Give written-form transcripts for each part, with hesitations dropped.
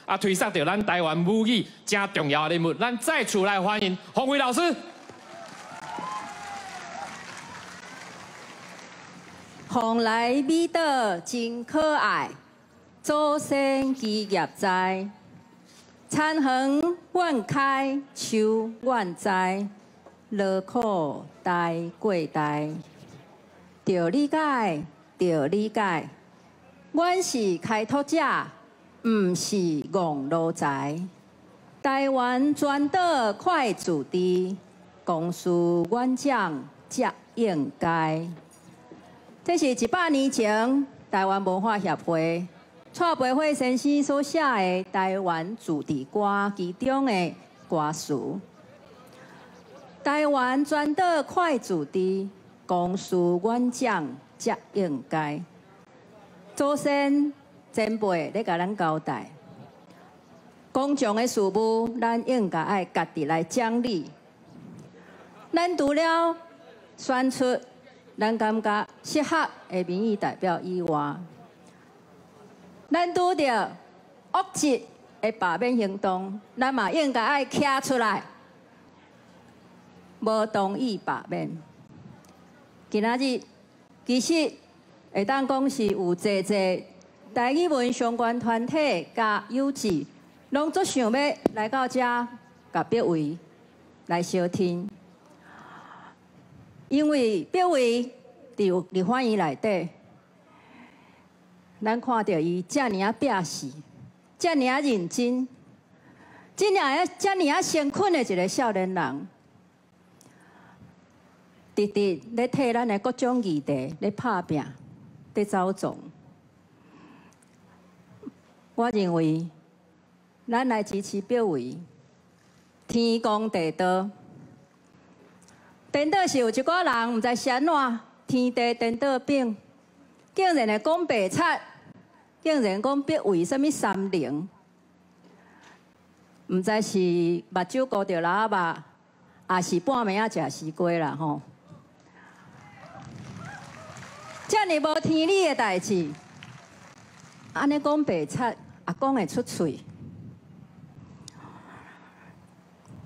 啊，推捒著咱台灣母語誠重要的人物，咱再次來歡迎洪慧老師。蓬萊美島真可愛，祖先基業在，田園願開，樹願栽，勞苦代過代，著理解，著理解，阮是開拓者，毋是戇奴才。台灣全島快自治，公事院長才應該。這是100年前台灣文化協會蔡培慧先生所寫的《台灣自治歌》其中的歌詞。台灣全島快自治，公事院長才應該。祖先前輩咧共咱交代，公眾的事務，咱應該愛家己來整理。咱除了選出咱感覺適合的民意代表以外，咱拄著惡質的罷免行動，咱嘛應該愛徛出來，無同意罷免。今仔日其實會當講是有濟濟台語文相關團體佮有志，攏足想欲來到遮共柏惟來相聽。因為柏惟佇立法院內底，咱看著伊遮爾仔拼死，遮爾仔認真，遮爾遮爾仔誠懇的一个少年人，直直咧替咱的各種議題咧拍拚，咧走創。我認為，咱來支持柏惟，天公地道。顛倒是有一寡人毋知是按怎，天地顛倒反，竟然會講白賊，竟然講柏惟啥物三靈，毋知是目睭糊著蜊仔肉，抑是半暝仔食西瓜啦吼。遮爾無天理的代誌，按呢講白賊也講會出喙。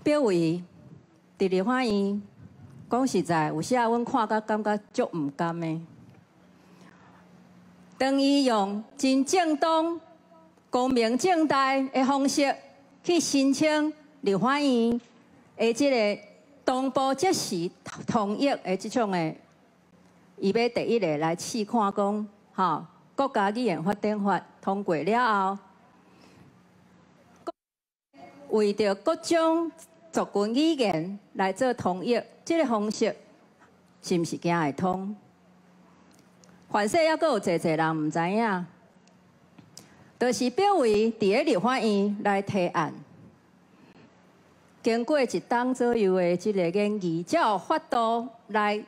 柏惟佇立法院。講實在，有時仔阮看甲感覺足毋甘的。當伊用真正當、光明正大的方式去申請立法院的這个同步即時統譯的這種的，伊欲第一个來試看講，吼，國家語言發展法通過了後，為著各種族群語言來做統譯，這个方式是毋是行會通？凡勢猶閣有濟濟人毋知影，就是柏惟佇咧立法院來提案，經過一冬左右的這个研議，才有法度來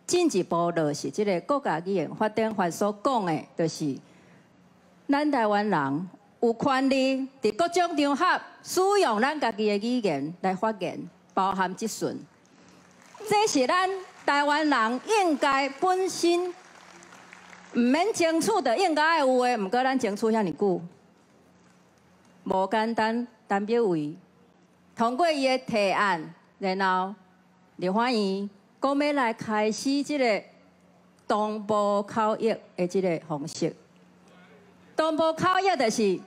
進一步落實這个國家語言發展法所講的，就是咱台灣人有權利佇各種場合使用咱家己的語言來發言，包含質詢。這是咱台灣人應該本身毋免爭取，就應該愛有的。毋過咱爭取遐爾久，無簡單。陳柏惟通過伊的提案，然後立法院講欲來開始這个同步口譯的這个方式。同步口譯就是，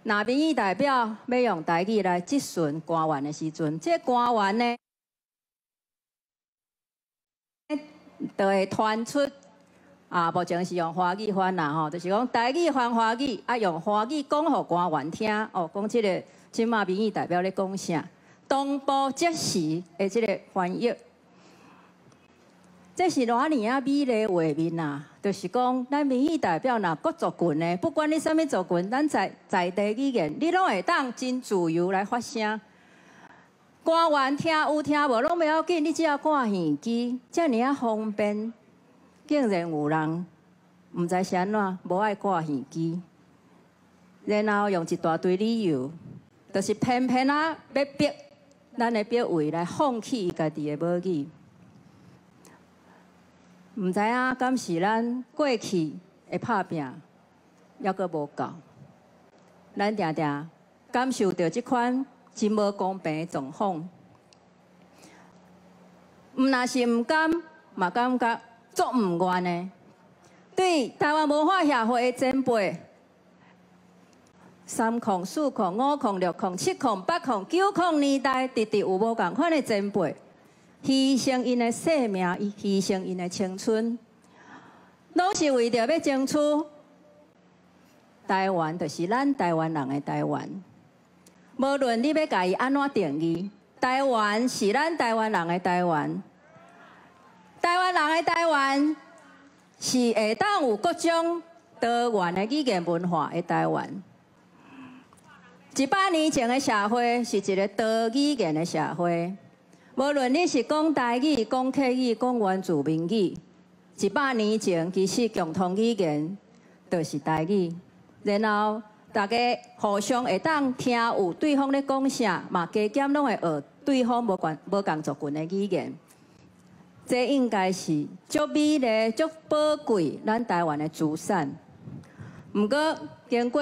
若民意代表欲用台語來質詢官員的時陣，這个官員呢，就會傳出啊，目前是用華語翻啦吼，就是講台語翻華語，啊用華語講予官員聽，哦，講這个這馬民意代表咧講啥，同步即時的這个翻譯。這是偌爾仔美麗畫面啊！就是講，咱民意代表若各族群的，不管你啥物族群，咱在在地語言，你攏會當真自由來發聲。官員聽有聽無攏袂要緊，你只要掛耳機，遮爾仔方便。竟然有人毋知是按怎，無愛掛耳機，然後用一大堆理由，就是偏偏仔欲逼咱的柏惟來放棄伊家己的母語。毋知影敢是咱過去的拍拚猶閣無夠，咱定定感受著這款真無公平的狀況。毋若是毋甘，嘛感覺足毋願的。對台灣文化協會的前輩，30040506078900年代，直直有無仝款的前輩，犧牲𪜶的性命，犧牲𪜶的青春，攏是為著欲爭取台灣，就是咱台灣人的台灣。無論你欲共伊按怎定義，台灣是咱台灣人的台灣。台灣人的台灣是會當有各種多元的語言文化的台灣。100年前的社會是一個多語言的社會，無論你是講台語、講客語、講原住民語，100年前其實共同語言就是台語，然後大家互相會當聽有對方咧講啥，嘛加減攏會學對方無關無仝族群的語言。這應該是足美麗、足寶貴咱台灣的資產。毋過經過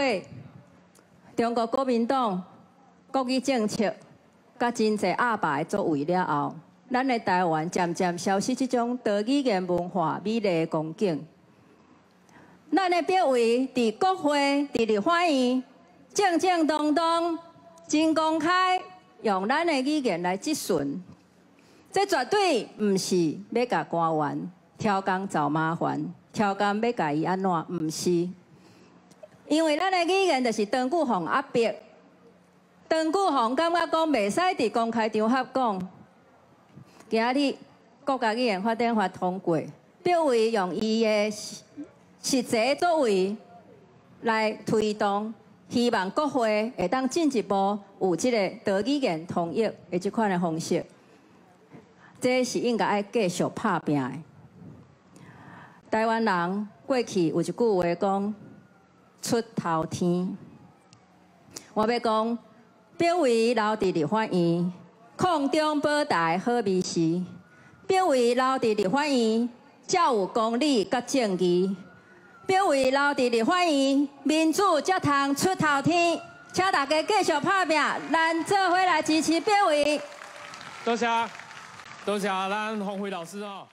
中國國民黨國語政策，佮真濟鴨霸的作為了後，咱的台灣漸漸消失這種多語言文化美麗的光景。咱的柏惟佇國會、佇立法院，正正當當、真公開，用咱的語言來質詢。這絕對毋是欲共官員刁工找麻煩，刁工欲共伊按怎，毋是。因為咱的語言就是長久予人壓迫，長久予人感覺講袂使佇公開場合講。今仔日國家語言發展法通過，柏惟用伊的實際作為來推動，希望國會會當進一步有這个多語言通譯的這款的方式。這是應該愛繼續拍拚的。台灣人過去有一句話講：出頭天。我欲講，柏惟留佇立法院，空中保台好美事。柏惟留佇立法院，才有公理佮正義。柏惟留佇立法院，民主才通出頭天。請大家繼續拍拚，咱做伙來支持柏惟。多謝，多謝咱馮輝老師哦。